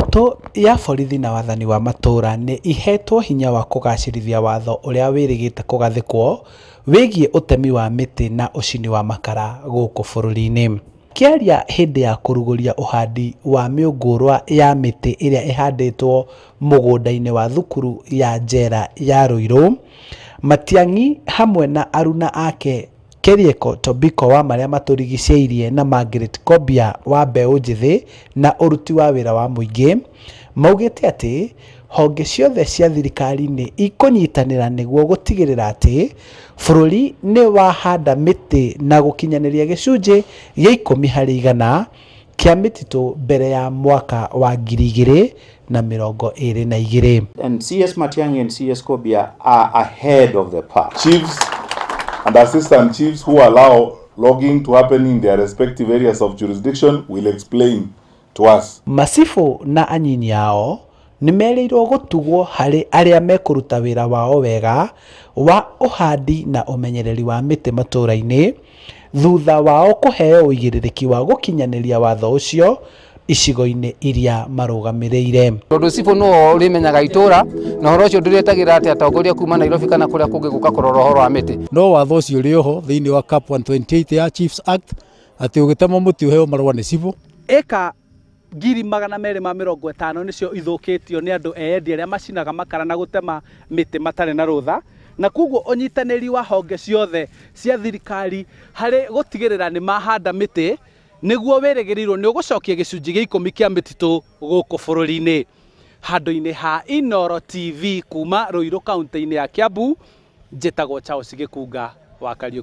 Mbũtũ ya borithi na wathani wa matũũra nĩ ihetwo hinya wa kũgacĩrithia watho ũrĩa wĩrĩgĩte kũgathĩkwo wĩgiĩ ũtemi wa mĩtĩ na ũcini wa makara gũkũ bũrũri-inĩ. Kĩaria hĩndĩ ya kũrugũria ũhandi wa mĩũngũrwa ya mĩtĩ ĩrĩa ĩhandĩtwo mũgũnda-inĩ wa thukuru ya njera ya Ruiru, Matiang'i hamwe na aruna ake Keriako Tobiko wa marĩa matũrigicĩirie na Margaret Kobia wa mbeũ njĩthĩ na ũruti wa wĩra wa mũingĩ maugĩte atĩ honge ciothe cia thirikari nĩ ikũnyitanĩra nĩguo gũtigĩrĩra atĩ bũrũri nĩ wahanda mĩtĩ na gũkinyanĩria gĩcunjĩ gĩa 10% kĩa mĩtitũ mbere ya mwaka wa 2022. And CS Matiang'i and CS Kobia are ahead of the pack. Chiefs and assistant chiefs who allow logging to happen in their respective areas of jurisdiction will explain to us. Macibũ na anyinyi ao nĩ merĩirwo gũtugwo harĩ arĩa mekũruta wĩra wao wega wa ũhandi na ũmenyereri wa mĩtĩ matũũra-inĩ thutha wao kũheo ũigĩrĩrĩki wa gũkinyanĩria watho ũcio icigo-inĩ iria marũgamĩrĩire. Tondũ cibũ nĩwe ũrĩmenyaga itũra na ũhoro ũcio ndũrĩetagĩrĩra atĩ atongoria kuma Nairobi kana kũrĩa kũngĩ gũka kũrora ũhoro wa mĩtĩ. No watho ũcio ũrĩ oho thĩinĩ wa Cap 128 ya Chiefs Act atĩ ũgĩtema mũtĩ ũheo marũa nĩ cibũ. Ĩka 250,000 nĩcio ithũkĩtio nĩ andũ eyendia arĩa macinaga makara na gũtema mĩtĩ matarĩ na rũtha, na koguo ũnyitanĩri wa honge ciothe cia thirikari harĩ gũtigĩrĩra nĩ mahanda mĩtĩ nĩguo wĩrĩgĩrĩirwo nĩ ũgũcokia gĩcunjĩ gĩa 10 kĩa mĩtitũ gũkũ bũrũri-inĩ. Handũ-inĩ ha Inooro TV kuma Ruiru kaunti-inĩ ya Kiambu, njĩtagwo Charles Gĩkunga wa Kariũki.